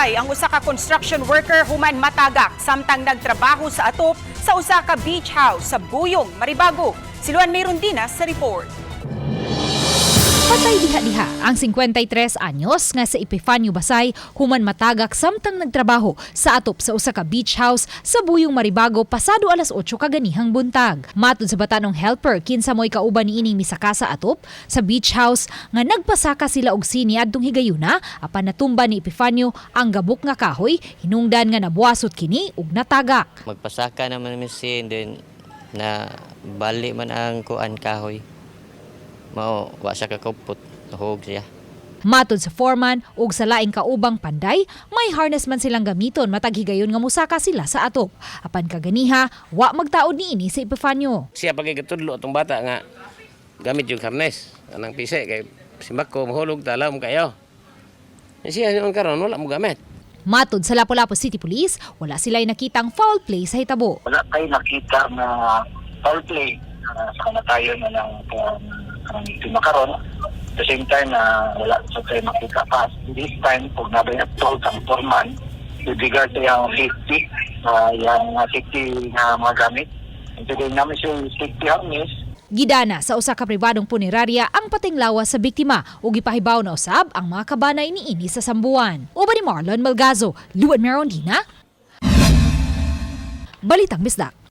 Patay ang usa ka construction worker human matagak samtang nagtrabaho sa atop sa usa ka beach house sa Buyong, Maribago. Si Luan Merundina sa report. Patay diha-diha ang 53 anyos nga sa Epifanio Basay human matagak samtang nagtrabaho sa atop sa usa ka beach house sa Buyong, Maribago pasado alas 8 kaganihang buntag. Matud sa batanong helper kinsa mo'y kauban niining misaka sa atop sa beach house nga nagpasaka sila og sini adtong higayuna, apan natumba ni Epifanio ang gabok nga kahoy, hinungdan nga nabuasot kini ug natagak. Magpasaka naman mi sin then na bali man ang kuan kahoy. Mao wa siya kakupot, nahug siya. Matod sa foreman ug sa laing kaubang panday, may harness man silang gamiton matag higayon nga musaka sila sa atop. Apan kaganiha, wa magtaod niini si Epifanio. Siya pag katudlo atong bata nga gamit yung harness anang pise kay simbako mahulog talam kayo. Siya noon karon wala mo gamit. Matod sa Lapu-Lapu City Police, wala sila'y nakitang foul play sa hitabo. Wala tayo nakita na foul play sa kamatayon na ng ang biktima karon. At the same time na wala sa tayo makita pa. This time, pag nabay na told ang foreman with regard to yung safety, yung safety na mga gamit. And today namin siya yung safety harness. Gidana sa usa ka pribadong punerarya ang patinglawas sa biktima ug gipahibaw na usab ang mga kabanay niini sa Sambuan. Uban ni Marlon Malgazo, Luan Merondina, Balitang Bisdak.